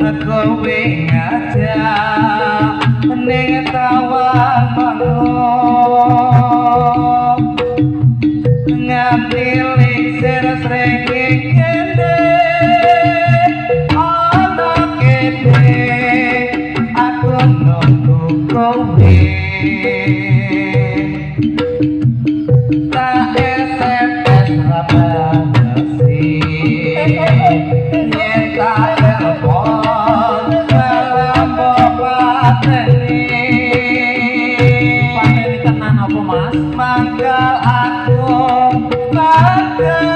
Kowe ngajak ning tawang manggung nganti lingsir srengenge kene ana kene aku nunggu kowe tak SMS ra balesi yen tak telepon malah mbok pateni. Pateni tenan apa, Mas? Manggal aku manggal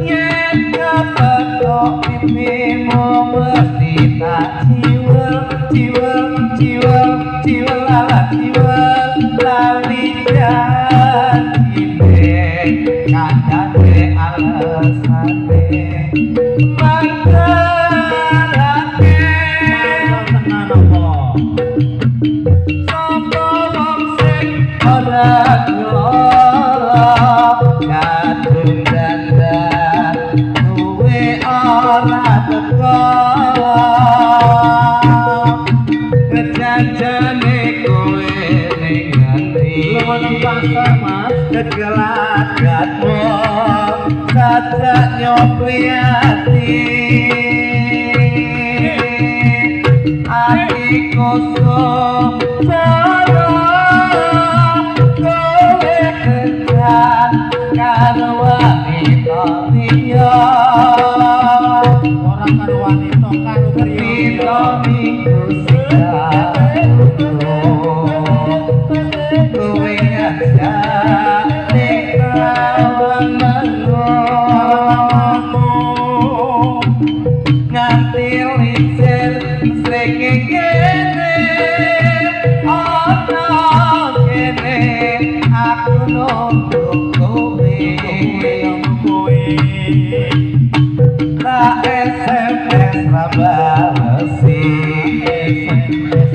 yen kepethuk pipimu mesti tak jiwel jiwel jiwel jiwel lala jiwel lali janjine kandhane alesane manggal ake. Mangkel tenan apa? Sapa wong sing ora gelora kadung dandan kowe ora teko kejanjane kowe ning ngendi Lunga nang pasar, Mas. Kegelagatmu sajak nyopi ati atiku sengsara kowe kencan karo wanita liya. Ora karo wanita, karo priya. Pito minggu kowe ngajak ning tawang manggung nganti lingsir srengenge kene ana kene aku nunggu kowe Kowe. Tak SMS ra balesi yen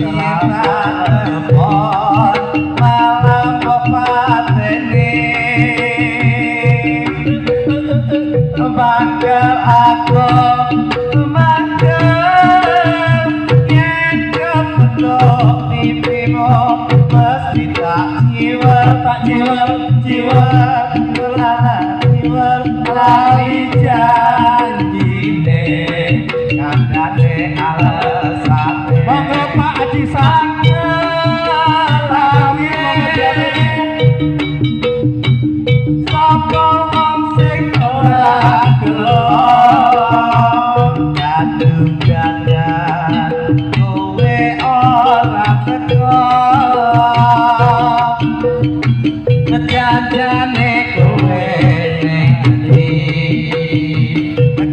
tak telepon malah mbok pateni mangkel aku mangkel yen kepethuk pipimu mesti tak jiwel tak jiwel jiwel lala jiwel lali janjine kandhane alesane. Monggo Pak Haji Sang. Sapa wong sing ora gelo kadung dandan kowe ora teko janjane kowe ning endi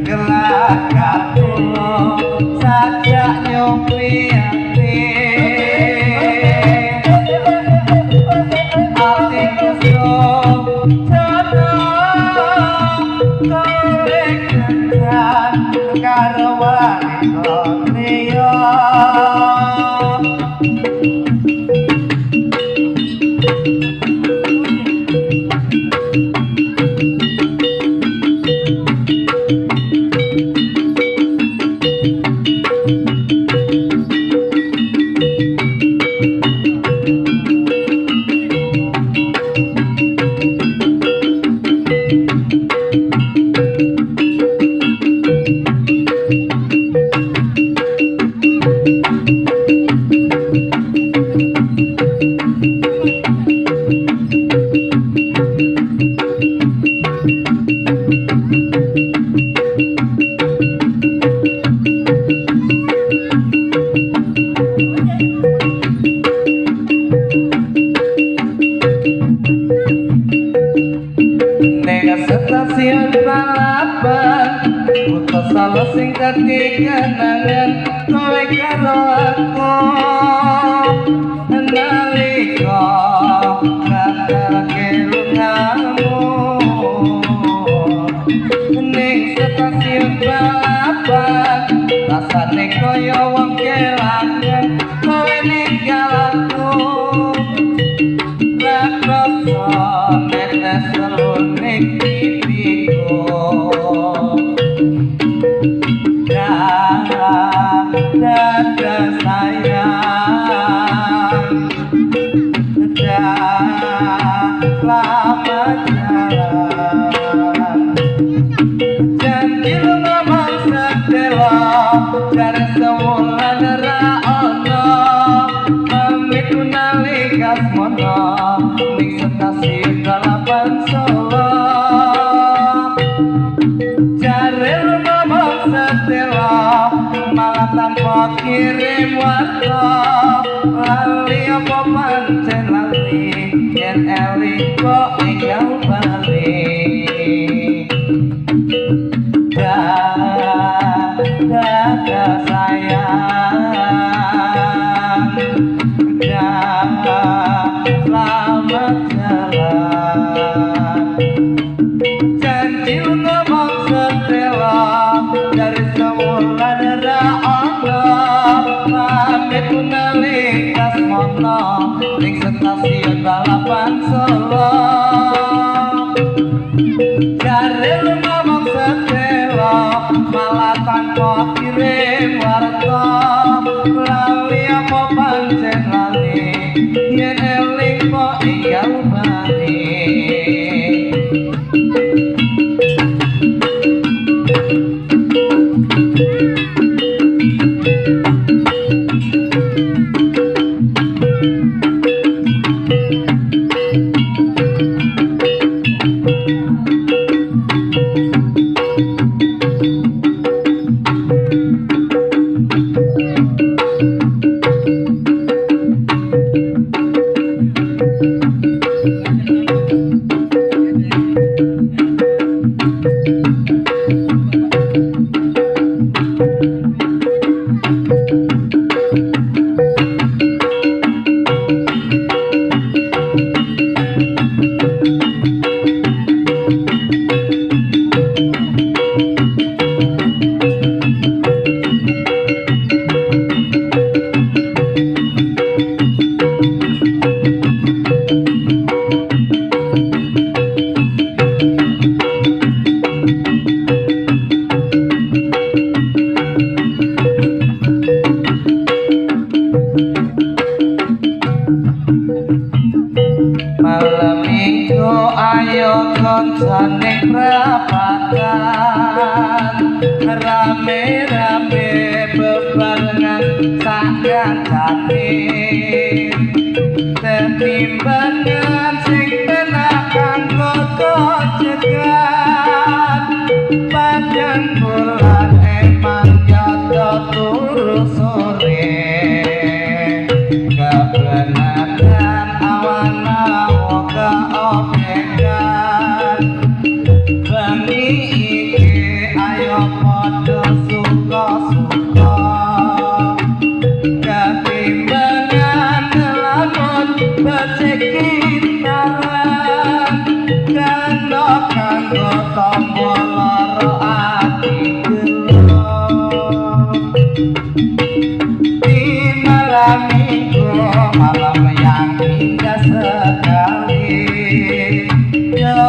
kelakatmu sajak nyopi ati atiku sengsara kowe kencan karo wanita liya. Ning stasiun balapan kutha Solo sing dadi kenangan kowe karo aku nalika nganterke lungamu ning stasiun balapan rasane kaya wong kelangan kowe ninggal aku ra krasa netes ning pipiku. Dadah sayang, dadah selamat jalan. Janji lu ngomong sedelo, jare sewulan ra ono. Pamit nalika semono ning stasiun balapan Solo. Jare lu ngomong sedelo, malah tanpa kirim warta. Lali apa pancen lali, yen eling kok enggal bali. Dadah sayang, dadah selamat jalan. Janji lu ngomong setela, dari semula ra ono. Pamit nalika semono ning stasiun balapan Solo. Jare lu ngomong setela, malah tanpa kirim warta. Lali apa pancen lali, yen eling kok enggal bali. Malam minggu ayo koncone prapatan, rame-rame bebarengan sak kancane. Tetimbangan sing penak kanggo gojekan, padang bulan emang yoto turu sore. Kebenaran awan mau keopekan, bengi iki ayo padha suka-suka. Ketimbangan ngelamun becik kintaran, kena kanggo tamba lara ati gelo. Di malam minggu, malam yang indah sekali, yo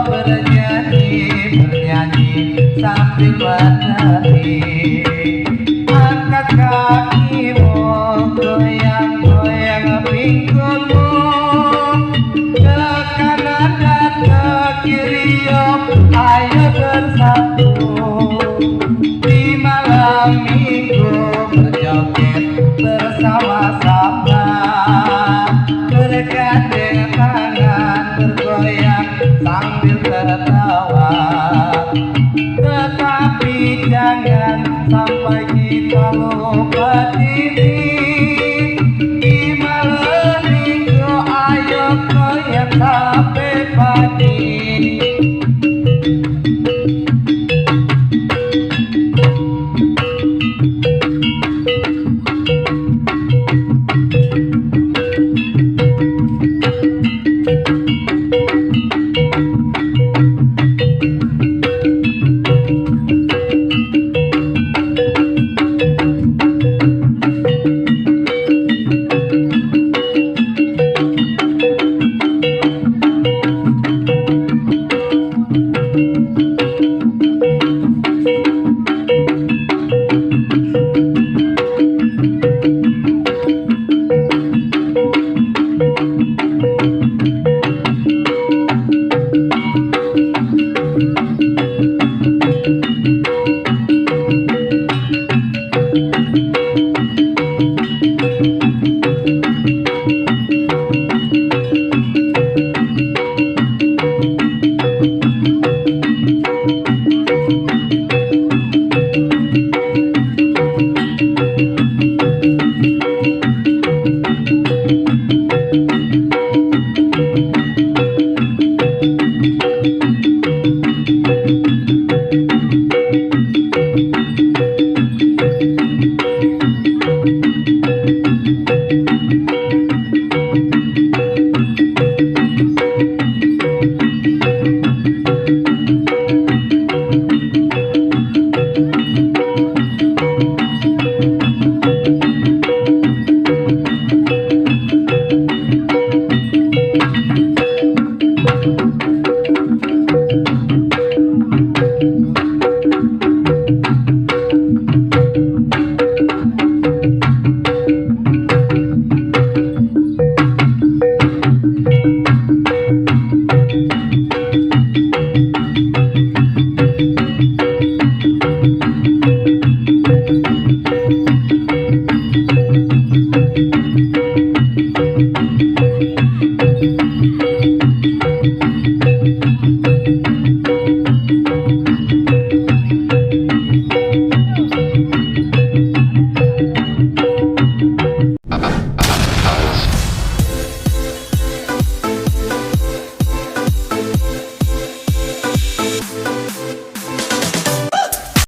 bernyanyi, bernyanyi sambil menari. Angkat kakimu, goyang-goyang pinggulmu, ke kanan dan ke kiri, yo ayo bersatu. Di malam minggu berjoget bersama-sama, bergandeng tangan bergoyang sambil tertawa. Tetapi jangan sampai kita lupa diri.